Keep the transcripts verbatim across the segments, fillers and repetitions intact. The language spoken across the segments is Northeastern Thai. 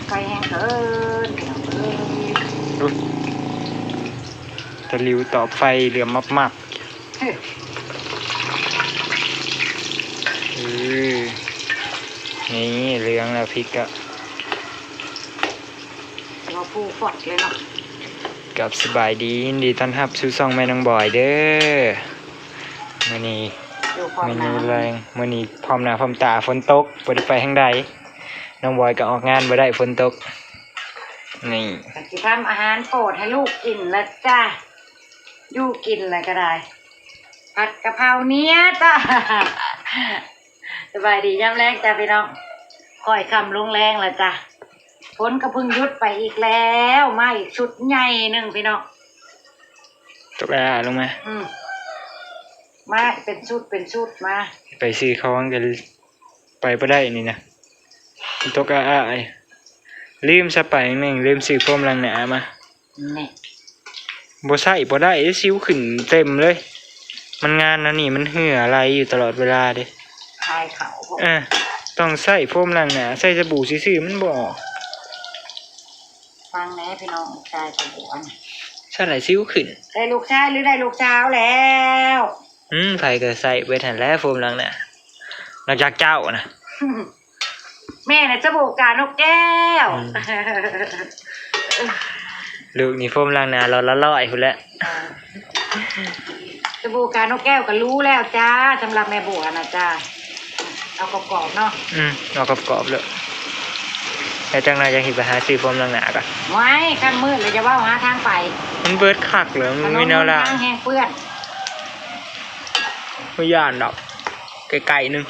ไฟแห้งเกินพี่น้องเอ้ย อุ๊ย ตะหลิวตอบไฟเหลืองมับๆ เออ นี่เหลืองแล้วพริกอะ เราพูดฟอดเลยเนาะ กับสบายดี ยินดีต้อนรับสู่ช่องแม่น้องบอยเด้อ มื้อนี้ อยู่พร้อม เม หน้า นูแลง มื้อนี้พร้อมหน้าพร้อมตา ฝนตก บ่ได้ไปทางใด น้องบอยก็ออกงานบ่ได้ ฝนตก นี่ ก็สิทำอาหารโปรดให้ลูกกินละจ้า อยู่กินละก็ได้ ผัดกะเพราเนี้ยจ้า สบายดียามแลงจ้าพี่น้อง ค่อยค่ำลงแลงละจ้า ฝนก็เพิ่งหยุดไปอีกแล้ว มาอีกชุดใหญ่หนึ่งพี่น้อง ตกอ่าลงมา อืม มาเป็นชุดเป็นชุดมา ไปซื้อของกัน ไปบ่ได้นี่นะ ตกอ่าๆ ลืมซะไปหนึ่ง ลืมซื้อโฟมล้างหน้ามา นี่ บ่ใช้บ่ได้ สิวขึ้นเต็มเลย มันงานอันนี้มันเหื่อไหลอยู่ตลอดเวลาเด้ คายเขา เออ ต้องใช้โฟมล้างหน้า ใช้สบู่ซื่อๆ มันบ่ออก ฟังแหน่พี่น้อง ลูกชายของผัวน่ะ ใช่หลาย สิวขึ้น ได้ลูกชายหรือได้ลูกสาวแล้ว อืม ไผก็ใช้เบิดหั้นแหละโฟมล้างหน้า นอกจากเจ้านะ แม่น่ะสบู่กานกแก้ว อืม ลูกนี่โฟมล้างหน้าหลอดละร้อยพุ้นแหละ อ่า สบู่กานกแก้วก็รู้แล้วจ้า สำหรับแม่บัวนะจ้า เอากรอบๆเนาะ อืม เอากรอบๆเลย แล้วจังหน่อยจังสิไปหาซื้อโฟมล้างหน้าก่อน ไว้ ค่ำมืดเลยจะเว้าหาทางไป มันเบิดคักเลย มันมีแนวล้าง ถนนหนทางแห้งเปื้อน บ่ย่านดอก ไกลๆหนึ่ง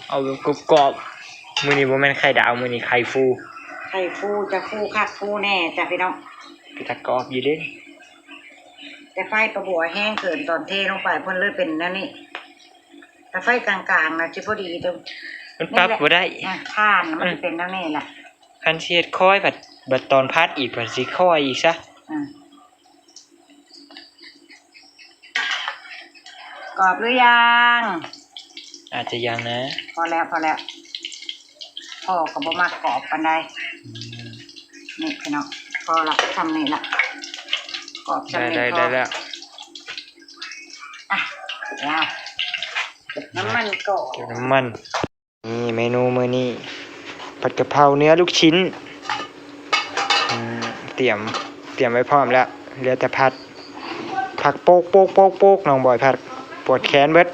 เอาแบบกรอบๆ มื้อนี้บ่แม่นไข่ดาว มื้อนี้ไข่ฟู ไข่ฟูจะฟูคักฟูแน่จ้ะพี่น้อง เป็นตากรอบอยู่เด้ แต่ไฟป้าบัวแห้งเกิน ตอนเทลงไปเพิ่นเลยเป็นแนวนี้ แต่ไฟกลางๆนะสิพอดีเด้อ มันปรับบ่ได้ นี่แหละ อ่ะ ถ่านน่ะมัน อืม สิเป็นแนวนี้แหละ คันสิเฮ็ดคอยบัด บัดตอนผัดอีก บัดสิคอยอีกซะ อืม กรอบหรือยัง อาจจะยังนะ พอแล้ว พอแล้ว พ่อก็บ่มักกรอบปานใด อืม นี่พี่น้อง พอละ ส่ำนี่ละ กรอบส่ำนี่ ได้ พอ ได้แล้ว อ่ะ แล้ว เก็บน้ำมันก่อน เก็บน้ำมัน นี่เมนูมื้อนี้ ผัดกะเพราเนื้อลูกชิ้น อืม เตรียม เตรียมไว้พร้อมแล้ว เหลือแต่ผัด ผักโป๊กโป๊กโป๊กโป๊ก น้องบอยผัด ปวดแขนเบิด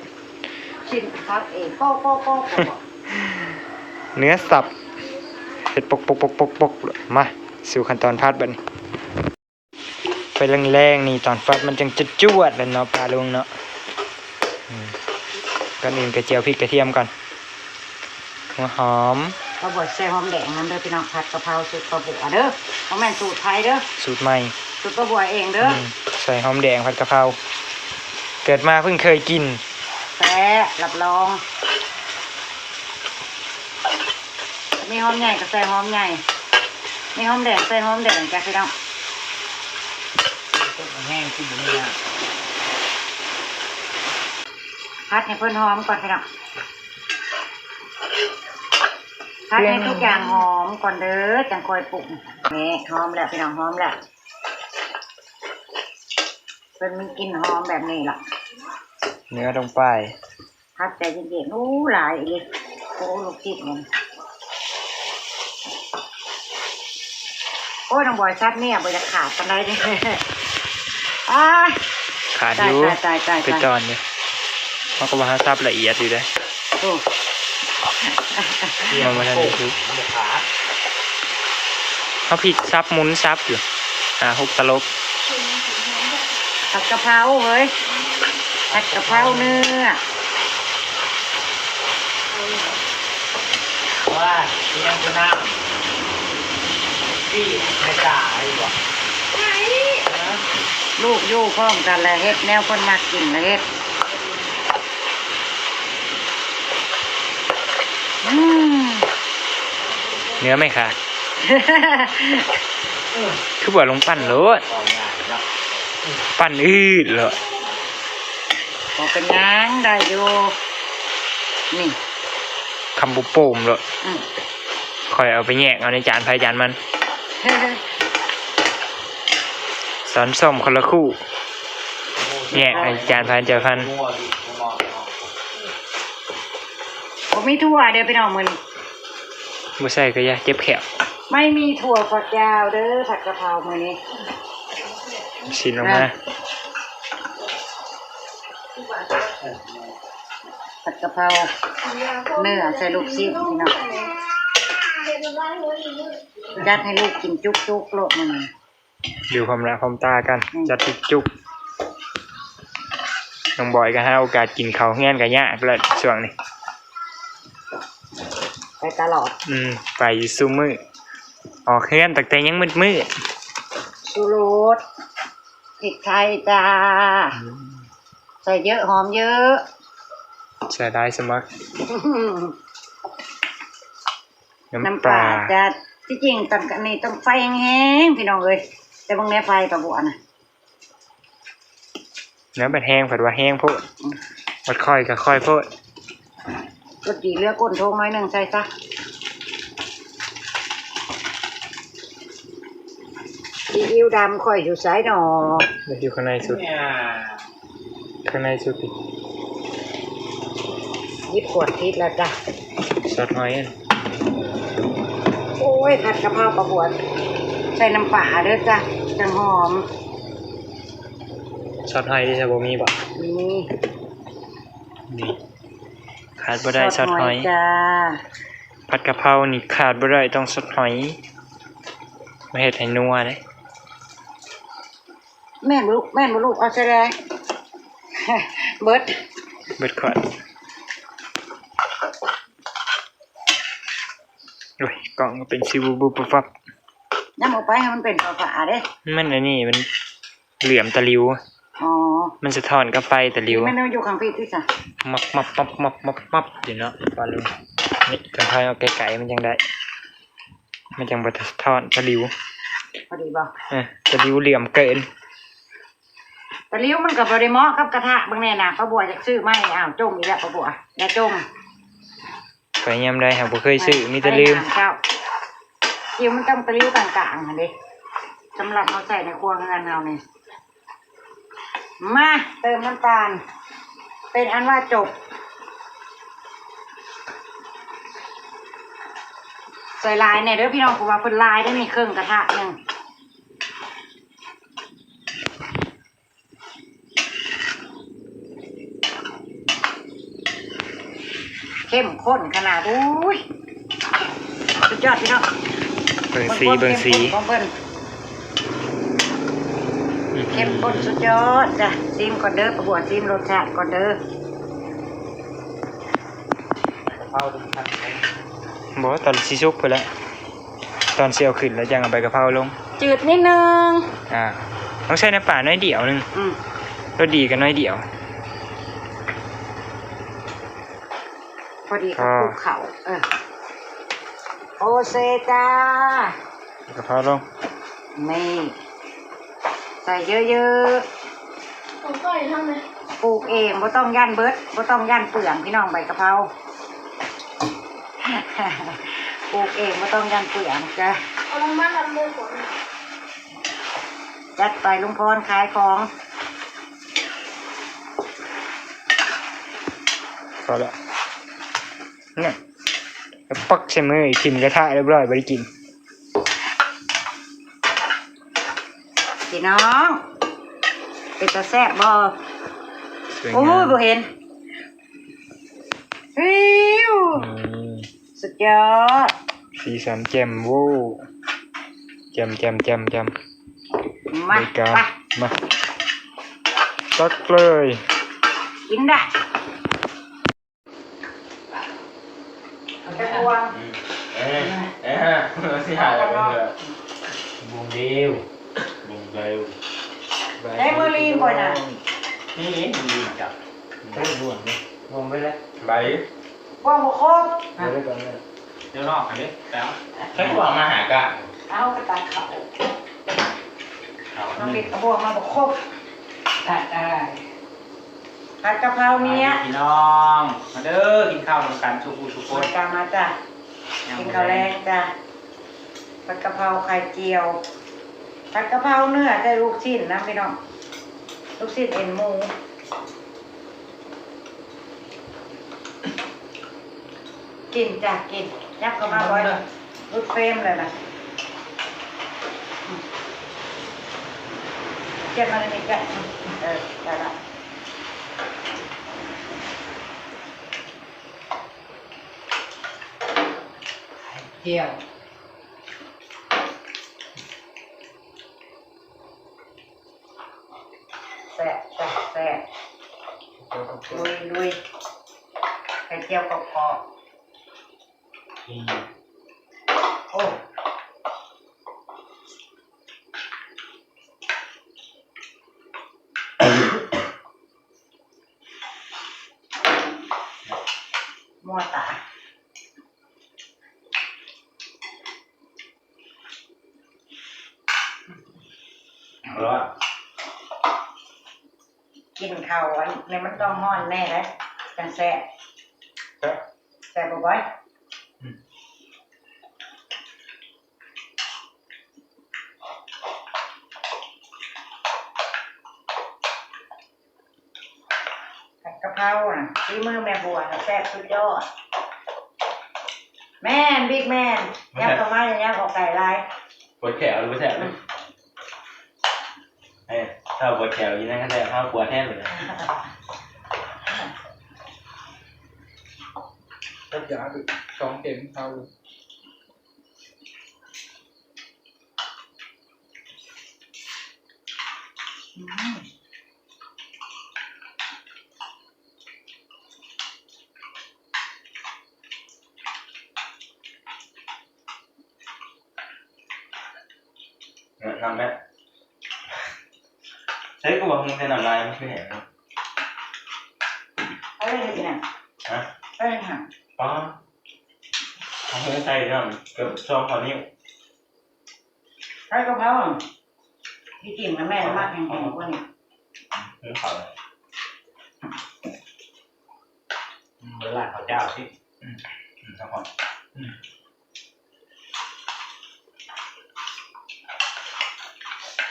ชิ้นผักเอง โป๊กโป๊กโป๊กโป๊ก เนื้อสับ เฮ็ดโป๊กโป๊กโป๊กโป๊กโป๊ก มา สู่ขั้นตอนผัดบัดนี้ ไปแลงๆ นี่ตอนผัดมันจังจะจวดแล้วเนาะ ปลาลุงเนาะ อืม ก่อนอื่นก็เจียวพริกกระเทียมก่อน หัวหอม ป้าบัวใส่หอมแดงนำเด้อพี่น้อง ผัดกะเพราสูตรป้าบัวเด้อ บ่แม่นสูตรไผเด้อ สูตรใหม่ สูตรป้าบัวเองเด้อ อืม ใส่หอมแดงผัดกะเพรา เกิดมาเพิ่งเคยกิน แซ่บ รับรอง มีหอมใหญ่ก็ใส่หอมใหญ่ มีหอมแดงใส่หอมแดงจ้ะพี่น้อง แห้งขึ้นอยู่นี่นะ ผัดให้เพิ่นหอมก่อนพี่น้อง ผัดให้ทุกอย่างหอมก่อนเด้อ จังค่อยปรุง นี่หอมแล้วพี่น้อง หอมแล้ว เพิ่นมีกลิ่นหอมแบบนี้ล่ะ เนื้อลงไป ผัดใจเย็นๆ โอ้ หลายอีหลี โอ้ ลูกศิษย์มัน โอ้ย น้องบอย สับเนี่ยบ่อยากขาดปานใดเด้ อ้า ขาดอยู่ ตาย ตาย ตาย ตาย ไปตอนนี้ เขาก็ว่าเขาสับละเอียดอยู่เด้ โอ้ มันบ่ทันได้สุก มันบ่ขาด เขาพลิกสับหมุนสับอยู่ อ่า หกตลบ ผัดกะเพราเฮ้ย ผัดกะเพราเนื้อ ว่าเลี้ยงตัวน้ำพี่ไม่จ่ายหรอ ลูกอยู่พร้อมกันแหละ เฮ็ดแนวคนมักกินแหละเฮ็ด อืม เนื้อไม่ขาด คือบ่ลงปั้นโลด ปั้นอืดโลด บ่เป็นหยัง ได้อยู่ นี่ คำบ่โป่มโลด อืม ค่อยเอาไปแยกเอาในจานไผจานมัน สอนส้มคนละคู่ แยกในจานไผจานมัน ผมมีถั่วเด้อพี่น้องมื้อนี้ บ่ใส่ก็อย่าเจ็บแขว ไม่มีถั่วฝักยาวเด้อผัดกะเพรามื้อนี้ ชิ้นออกมา ผัดกะเพราเนื้อใส่ลูกชิ้นพี่น้องจัดให้ลูกกินจุกๆโลดมื้อนี้ ดูความหน้าความตากัน อืม จัดจุกๆ น้องบอยก็หาโอกาสกินข้าวเฮือนก็ยากแล้วช่วงนี้ ไปตลอด อืม ไปอยู่ซุมื้อ ออกเฮือนตั้งแต่ยังมืด ชูรสพริกไทยจ้า ๆอืม ใส่เยอะหอมเยอะ ใส่ได้สมัคร น้ำ น้ำ ป ป ลา ลา จ้าที่จริงต้องอันนี้ต้องไฟแห้งๆพี่น้องเอ้ยแต่เบิ่งแน่ไฟปลาบัวนะ แล้วมันแห้งผัดว่าแห้งโพดมันค่อยก็ค่อยโพด ก็ดีเหลือก้นโถงน้อยหนึ่งใส่ซะซีอิ๊วดำค่อยอยู่ไสหนอ มันอยู่ข้างในสุด ข้างในสุดอีก หยิบขวดทิศแล้วจ้ะ ซอสหอยอัน โอ้ยผัดกะเพราปลาบัวใส่น้ำปลาเด้อจ้ะจังหอม ซอสหอยที่จะบ่มีบ่ นี่ นี่ขาดบ่ได้ซอสหอย จ้า ผัดกะเพรานี่ขาดบ่ได้ต้องซอสหอย มาเฮ็ดให้นัวเด้ แม่นบ่ลูกแม่นบ่ลูกเอาใส่เลยเบิด เบิดขวดโอ้ยกล่องก็เป็นซิวบุบปับปับ น้ำออกไปให้มันเป็นฝาๆเด้ มันอันนี้มันเหลื่อมตะหลิว อ๋อ มันสะท้อนกับไฟตะหลิว มันอยู่ข้างพี่ที่จ้ะ มับมับมับมับมับมับอยู่เนาะปลาลุงนี่กันไทยเอาไกลๆมันจังได้ มันจังบ่สะท้อนตะหลิว พอดีบ่ เออตะหลิวเหลื่อมเกิน ตะหลิวมันก็บ่ได้เหมาะกับกระทะเบิ่งแน่น่ะปลาบัวอยากซื้อมาให้อ้าวจมอีกแล้วปลาบัวอย่าจม ไปยามใดหากบ่เคยซื้อมีแต่ลืม ไปน้ำเจ้าตะหลิวมันต้องตะหลิวกลางๆหั่นเด้สำหรับเอาใส่ในครัวเฮือนเฮานี่มาเติมน้ำตาล เป็นอันว่าจบ ใส่หลายแน่เด้อพี่น้องเพราะว่าเพิ่นหลายได้มีเครื่องกระทะหนึ่ง เข้มข้นขนาด อุ้ย สุดยอดพี่น้อง เบิ่งสีเบิ่งสี ของเพิ่น อื้อหือ เข้มข้นสุดยอดจ้ะ ซิมก่อนเด้อปลาบัวซิมรสชาติก่อนเด้อ บ่ตอนสิสุกไปแล้ว ตอนสิเอาขึ้นแล้วจังเอาใบกะเพราลง จืดนิดนึง อ่า ต้องใส่น้ำปลาน้อยเดียวหนึ่ง อืม รสดีกันน้อยเดียว พอดีกับ อ่า คลุกเขาเออ โอเซจ้า กะเพราลง นี่ ใส่เยอะ ของก้อยทำไม ๆ ปลูกเองบ่ต้องย่านเบิดบ่ต้องย่านเปลืองพี่น้องใบกะเพรา ปลูกเองบ่ต้องย่านเปลืองจ้ะ เอาลงมาทำเลยฝน จัดไปลุงพรขายของ พอละเนี่ยปักใส่มืออีก ถิ่มกระทะเรียบร้อยบ่ได้กิน พี่น้องเป็นตาแซ่บบ่ สวย โอ้ งาย ม บ่เห็นฟิว อืม สุดยอด สีสันแจ่มโว้แจ่มแจ่มแจ่มแจ่ม มา บริการ ไป มาตักเลย กินได้เอาไปพวง เออเออสิหาอะไรเพื่อ วงเดียว วงเดียว ได้มือลีนก่อนนะ นี่นี่มันจับ ได้รวมเนี่ยรวมไปแล้ว ใบ พวงบ่ครบ เอาไว้ก่อนเลย เดี๋ยวนอกกันดิแล้วใช้พวงมาหากะ เอากระตักเขา เอา น้องเด็กกระบวงมาบ่ครบผัดอะไรผัดกะเพราเนี้ย พี่น้องมาเด้อกินข้าวนำกันสุกูสุกคน มาจ้ามาจ้า กินข้าวแลงจ้ะ ผัดกะเพราไข่เจียว ผัดกะเพราเนื้อใส่ลูกชิ้นนะพี่น้อง ลูกชิ้นเอ็นหมู กินจ้ะ กิน ยับเข้ามาบ่อย หลุดเฟรมเลยนะ เก็บมาในนี้จ้ะ เออ ได้ละ ไข่เจียว แซ่บจ้ะ แซ่บ ลุย ลุย ไข่เจียวกรอบๆ อืม โอ้ มั่วตา อร่อย กินข้าวอันนี้มันต้องฮ้อนแน่เลย จังแซ่บ ครับ แซ่บบ่บ่อย อืม ผัดกะเพราน่ะ ฝีมือแม่บัวน่ะแซ่บสุดยอด แม่น บิ๊กแมน ยับเข้ามา ยับออกไกลหลาย ปวดแขนหรือปวดแขน อืม เอ้ย ถ้าปวดแขนอยู่นั่นก็แซ่บ ถ้าปวดแทนเลย ก็อยากสองเข็มเท่า อืม เออ น้ำแม่ ใช้กระบอกมึงใช้น้ำลายมันคือแห้งเนาะ เอ้ย เนี่ย ฮะ เอ้ย ค่ะ อ๋อ เอาไปใส่น้ำเกือบสองข้าวเหนียว ใส่กะเพรา ที่จริงนะแม่มากแห้งๆกว่านี้ อืม ขาวเลย อืม เวลาเขาเจ้าสิ อืม อืม ครับผม อืม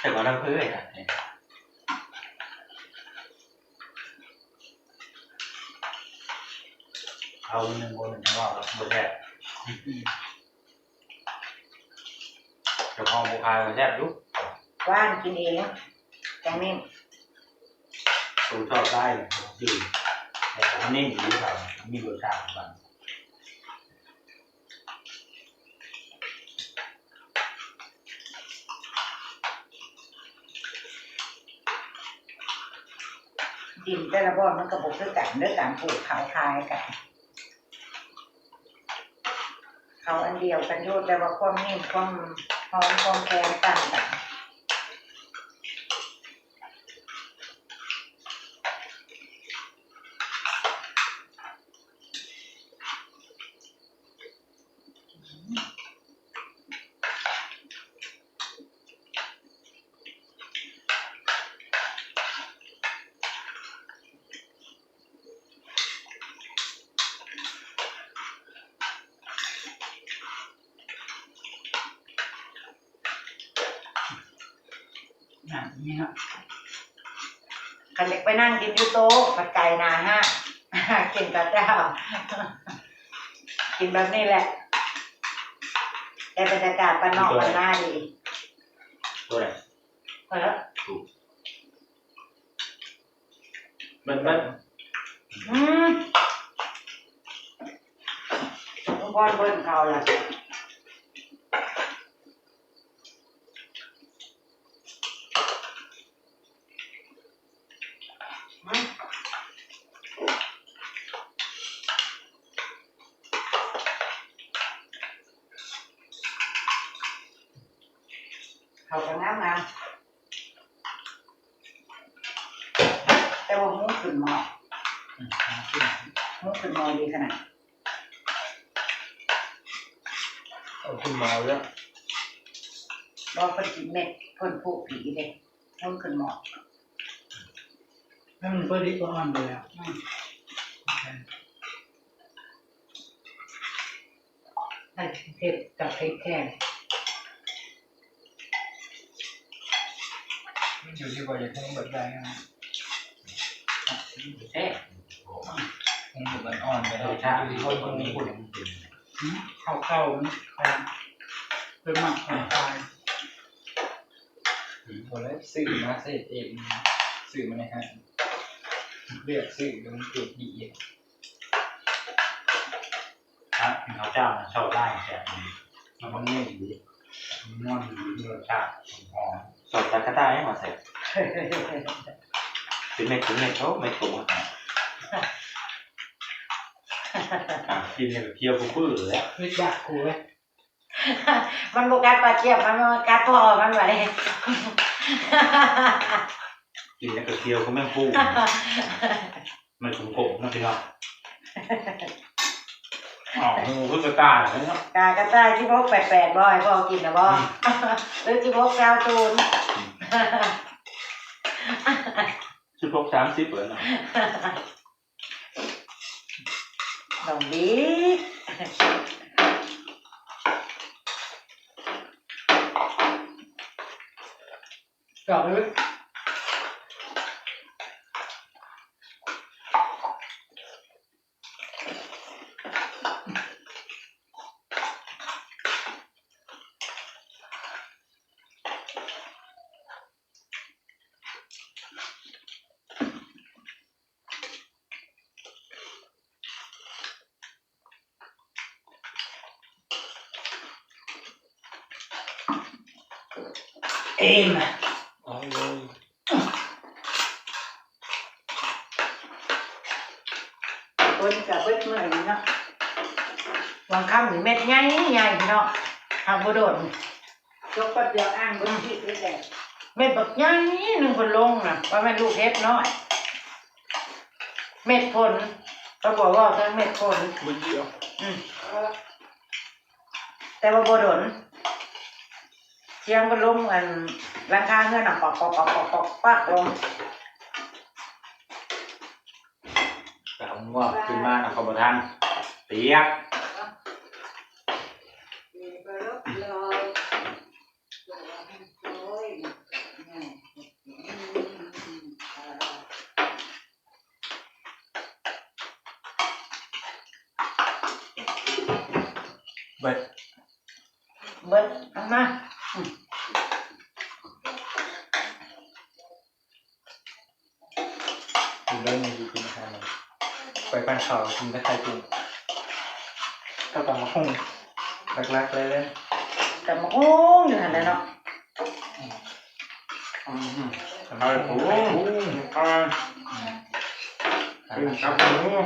แต่ว่าน้ำเพื่อยนะ เอาหนึ่งคนหนึ่งว่าบ่แซ่บ อืม เจ้าของบ่ขายก็แซ่บอยู่ ว่านกินเอง จังนี่ สูตรชอบได้ จืด แต่ผมเน้นอยู่ที่เขา มีรสชาติของมัน ดินแต่ละบ่อนมันก็บ่คือกันเด้อ การปลูกเขาคล้ายกัน เขาอันเดียวกันอยู่ แต่ว่าความนิ่ม ความหอม ความแข็งต่างกัน อย่างนี้เนาะ คันอยากไปนั่งกินอยู่โต๊ะ ผัดไก่หนาห้า กินกับเจ้า กินแบบนี้แหละ แต่บรรยากาศบ้านนอกบ้านนาดี ตัวไหน เออ ถูก มัน มัน อืม ลุงพรเบิ่งเขาล่ะ อืม เขาก็งามๆ แต่ว่าหมูขึ้นหม้อ อืม หมูขึ้นหม้อดีขนาด เอาขึ้นมาแล้ว บอกเพิ่นสิเม็ด เพิ่นผู้ผีเด้ หมูขึ้นหม้อ ให้มันพอดีก็อ่อนไปแล้ว อืม โอเค ไข่ เผ็ดกับพริกแห้ง มันอยู่ที่ว่าจะปรุงแบบใดนะ แซ่บ ปรุงแบบอ่อนๆไปเลย รสชาติ อยู่ที่คนปรุง ข้าวๆ มันเป็นหมักของไทย อืม บ่ได้ซื้อมาเฮ็ดเอง ซื้อมาในห้าง เลือกซื้อแล้วมันเกิดดี ครับ กินข้าวเจ้านะ ข้าวได้แซ่บดี แล้วมันนุ่มดี มันม่วนดี มีรสชาติหอม สดจากกระต่ายให้มาใส่ เป็นเม็ด เป็นเม็ด โอ้ เม็ดโต อ่ะ กินเนี่ยเคี้ยวปื้อๆ เลยอะ ไม่อยากกูเว้ย มันบ่กัดปลาเจี๊ยบ มันมากัดพ่อมันบัดนี้ กินแล้วก็เคี้ยวคือแมงผู้ มันขมๆ นะพี่น้อง อ๋อ หมูคือกระต่ายเลยเนาะ กากระต่ายสิบหกแปดแปดบ่ ให้พ่อกินนะบ่ อืม หรือสิบหกเก้าศูนย์ สิบหกสามสิบเลยเนาะ น้องบิ๊ก จอกเลย เอ็ม เอาเลย คนกับเบิดมื้อนี้เนาะ บางคำนี่เม็ดใหญ่ใหญ่พี่น้อง หากบ่โดน ยกแป๊บเดียวอ้างเบิดที่เลยแหละ เม็ดบักใหญ่หนึ่งคนลงน่ะ ว่าแม่นลูกเห็บน้อย เม็ดฝน ก็บอกว่าเป็นเม็ดฝน เบิดเดียว อืม แต่ว่าบ่โดน เสียงก็ลงอันหลังคาเฮือนน่ะ ปอก ปอก ปอก ปอก ปอก ปักลง แต่เอาง่วงขึ้นมานะเขาบ่ทัน เปียก เบิด เบิด เอามา อืม กินแล้วมันอยู่กินอาหาร ไปบ้านเขากินแต่ไข่ปิ้ง ก็ตำบักหุ่ง หลักๆ เลยเด้อ ตำบักหุ่งอยู่หั่นแหละเนาะ อืม ทำไมผม อ่า อืม เป็นครับผม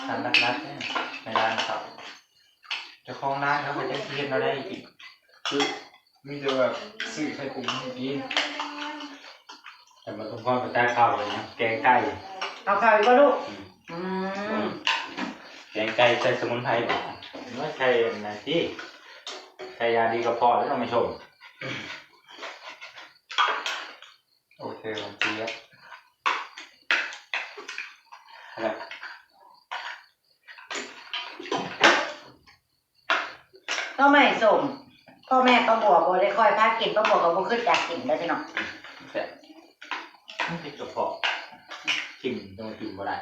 ทานหลักๆ เนี่ย ในร้านเขา เจ้าของร้านเขาก็จะเฮ็ดเอาได้อีก คือ มีแต่ว่าซื้อไข่ปิ้งให้กิน แต่มันต้องพอไปตักข้าวเลยนะ แกงไก่ เอาข้าวอีกบ่ลูก อืม อืม แกงไก่ใส่สมุนไพรบ่ เมื่อใส่อันนั้นที่ ใส่ยาดีกระเพาะแล้วต้องไปชม โอเค หวานเจี๊ยบ ครับ หน่อไม้ส้ม พ่อแม่ป้าบัวบ่ได้ค่อยพากิน ป้าบัวก็บ่คืออยากกินเด้อพี่น้อง แซ่บ มันติดกระเพาะ กินต้องกินบ่ได้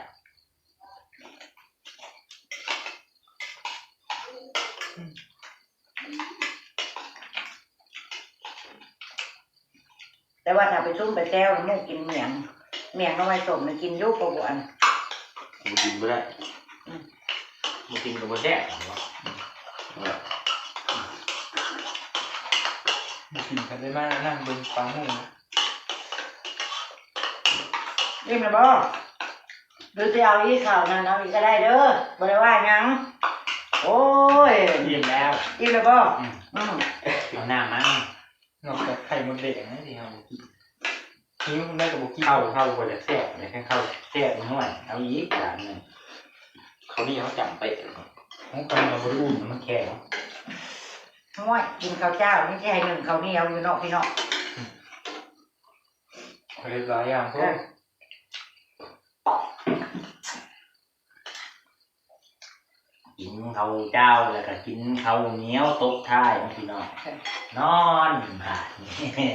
แต่ว่าถ้าไปซุ่มไปแซวน่ะ หมู่กินเมี่ยง เมี่ยงหน่อไม้ส้มน่ะกินอยู่ ป้าบัว บ่กินบ่ได้ อืม บ่กินก็บ่แซ่บ เออ บ่กินก็ได้มานั่งเบิ่งปลาหมู่ อิ่มแล้วบ่ หรือสิเอาอีกข้าวนั่น เอาอีกก็ได้เด้อ บ่ได้ว่าหยัง โอ้ย อิ่มแล้ว อิ่มแล้วบ่ อืม อืม เอาน้ำมา นอกจากไข่มดแดงนะที่เฮาบ่กิน หิวได้ก็บ่กิน ข้าว ข้าวบ่อยากแซ่บนะ แค่ข้าวแซ่บน้อย เอาอีกจานหนึ่ง ข้าวเหนียวจังไป ของกันเราบ่ได้อุ่น มันแข็ง โอ้ย กินข้าวเจ้า นี่สิให้นึ่งข้าวเหนียวอยู่เนาะพี่น้อง เฮ็ดหลายอย่าง เออ พวก อืม ข้าวเจ้าแล้วก็กินข้าวเหนียวตบท้ายเนาะพี่น้อง นอนบาดนี้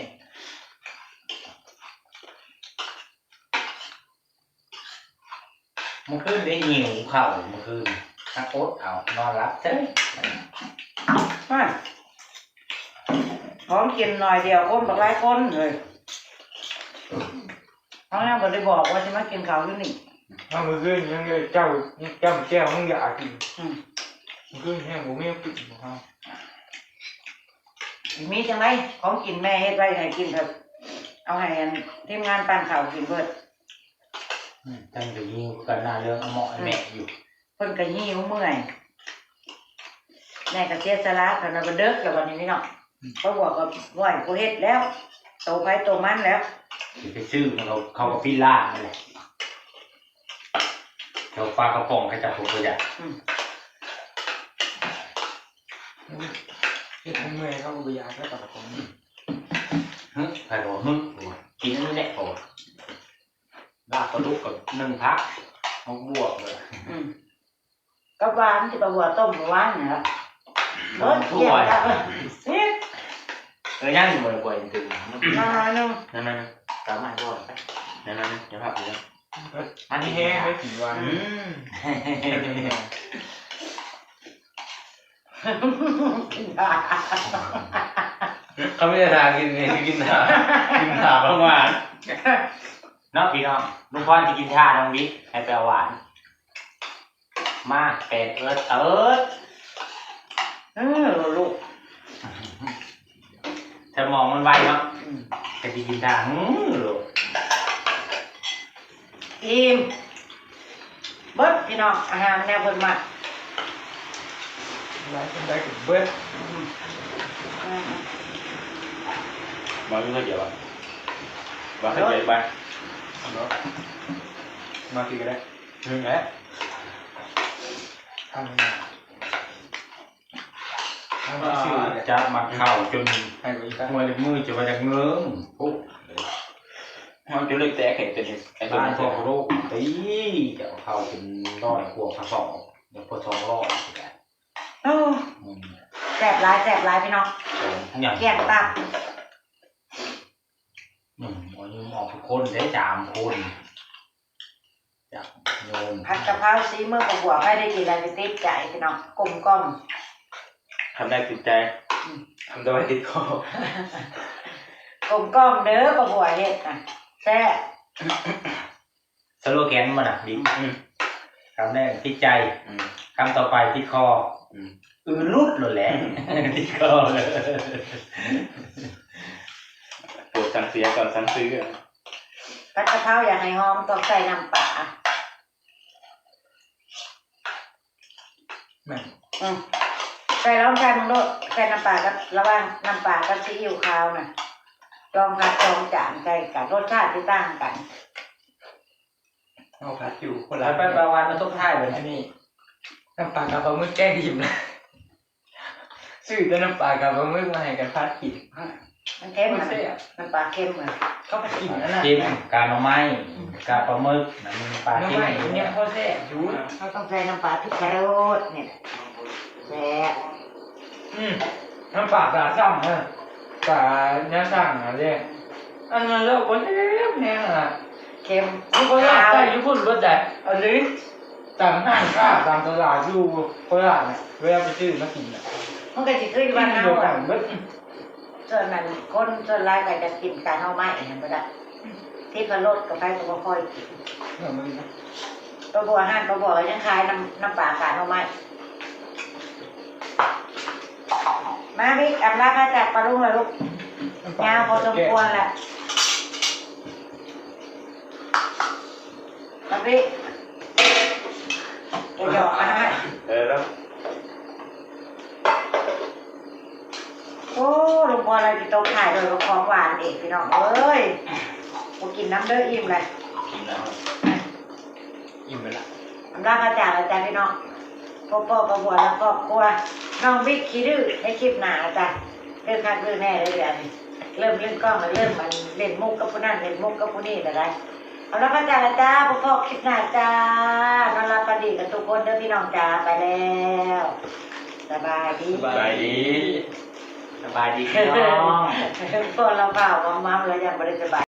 เมื่อคืนได้หิวข้าวเมื่อคืน ถ้าอดเอานอนหลับเฉย มา ของกินหน่อยเดียวคนบักหลายคนเลย เขายังบ่ได้บอกว่าสิมากินข้าวอยู่นี่ เอามื้ออื่นยังได้เจ้า เจ้าแก้วมึงอยากกิน อืม มื้ออื่นแห้งบ่มีกินบ่เฮา มีจังได๋ ของกินแม่เฮ็ดไว้ให้กินเถอะ เอาให้อันทีมงานปั่นข้าวกินเบิด อืม จังจะหิวกันหน้าเรื่องเอาหม้อให้แม่อยู่ เพิ่นก็หิวเมื่อย แม่ก็เสียสละเท่านั้น บ่เดิกแล้วบัดนี้พี่น้อง อืม ป้าบัวก็ไหวผู้เฮ็ดแล้ว โตไผโตมันแล้ว สิไปซื้อมันเขา เขาก็ปิ้นล่างนั่นแหละ แถวปลากระป๋องเขาจะผมก็อยาก อืม เฮ็ดให้เมื่อยเขาก็บ่อยากแล้วปลากระป๋อง หึ ใครบอกหึ กินอันนี้แหละ โอ้ ลาบปลาดุกกับหนึ่งผัก หมกบวบเลย อืม กับหวานที่ปลาบัวต้มเมื่อวานนี่ล่ะ ต้มถ้วย เบิดเกลี้ยงแล้ว สิ เออ ยังอยู่บ่อยๆ ตื่นมา มาหน่อยหนึ่ง นั่นๆๆ ตามมาให้พ่อหน่อยไป นั่นๆๆ เดี๋ยวพักเดี๋ยว อันนี้แห้งไว้กินหวาน อืม เขาไม่ได้ทากินเอง กินทา กินทาประมาณ เนาะพี่น้อง ลุงพรสิกินทา น้องวิทย์ให้ไปเอาหวาน มา แปด เอิร์ธ เอิร์ธ เออ ลูก สมองมันไวเนาะ อืม แต่สิกินทา อืม ลูก อิ่ม เบิดพี่น้อง อาหารแนวเพิ่นมัก หลายคนได้กินเบิด อืม อืม มาเรื่องเดียวอะ มาเข้าใจไป เอาเนาะ มากินกันได้ อืม แหละ ทำยังไง จับมาเข้าจน ให้มันได้ หัวเล็บมือจะมาจากเมือง โอ้ มันจะเล็กแตกเห็นเป็นไอ้ตัว บ้าน นั้น พวกโลกตี จะเอาเข้าเป็นร้อยกว่าข้าวสอง เดี๋ยวพอสองร้อย โอ้ อืม แซ่บหลาย แซ่บหลายพี่น้อง อย่าง เกลี้ยงปาก อืม วันนี้หมอทุกคนได้สามคน จ้ะ โยม ผัดกะเพราสีมือป้าบัว ใครได้กินแล้วจะติดใจพี่น้อง กลมกล่อม ทำได้ติดใจ อืม ทำได้ติดคอ กลมกล่อมเด้อป้าบัวเฮ็ดน่ะ แซ่บ สโลแกนมันน่ะ ดี อืม คำแรกติดใจ อืม คำต่อไปติดคอ อืม อือลุดเลยแหละ ติดคอเลย ปวดสั่งเสียก่อนสั่งซื้อ ผัดกะเพราอยากให้หอมต้องใส่น้ำปลา แม่น อืม ใส่ลองใส่มึงโลด ใส่น้ำปลากับ ระหว่างน้ำปลากับซีอิ๊วขาวน่ะ ลองผัดสองจานใส่กัน รสชาติที่ต่างกัน เอาผัดอยู่คนละ ไปๆ ปลาหวานมาทุกท้ายเลย อันนี้ น้ำปลากับปลาหมึกแกงอิ่มแล้ว ซื้อแต่น้ำปลากับปลาหมึกมาให้กันผัดกิน มันเค็ม มัน มันแซ่บ น้ำปลาเค็มอะ เขาไปกินอันนั้น เค็ม กาหน่อไม้ กาปลาหมึก น้ำปลาเค็ม หน่อไม้เนี่ยเขาแซ่บอยู่ เขาต้องใส่น้ำปลาพริกกระโดดเนี่ยแหละ แซ่บ อืม น้ำปลาตาซ้ำนะ ตาเนี้ยสั่งนะเด้ อันนั้นเราบ่ได้แน่นะ เค็ม อยู่โคราชได้ อยู่พุ่นบ่ได้ อันนี้ ตามห้างค้า ตามตลาดอยู่โคราชน่ะ เวลาไปซื้อมากินน่ะ มันก็สิคืออยู่บ้านเฮา เดียวกั อะ นเบิด ส่วนนั้นคนส่วนหลายก็จะกินกาหน่อไม้นั่นบ่ได้ ที่พะโล้กับไผก็บ่ค่อยกิน เออ มัน ป้าบัว ห้านป้าบัวก็ยังขายน้ำ น้ำปลากาหน่อไม้ มาบิ๊ก อำลาพระจากป้าลุงแล้วลูก ยาวพอสมควรแหละ มาบิ๊ก เดี๋ยวหยอกมาให้ เออ แล้ว โอ้ ลุงพรอะไรกินโต๊ะถ่ายโดยกับของหวานอีกพี่น้องเอ้ย บ่กินน้ำเด้อ อิ่มเลย กินแล้ว อิ่มไปละ อำลาพระจากแล้วจ้ะพี่น้อง พบป้อป้าบัวและครอบครัว น้องบิ๊กขี้ดื้อในคลิปหน้าจ้ะ ดื้อคักดื้อแน่เลยเดี๋ยวนี้ เริ่มเล่นกล้องแล้ว เริ่มมันเล่นมุกกับผู้นั่น เล่นมุกกับผู้นี่แล้วได้ เอาละพระอาจารย์ละจ้า พบกันคลิปหน้าจ้า นอนหลับฝันดีกันทุกคนเด้อพี่น้องจ้า ไปแล้ว สบายดี สบายดี สบายดีพี่น้อง พวกเราเปล่าว่ามัมแล้วยังไม่ได้สบาย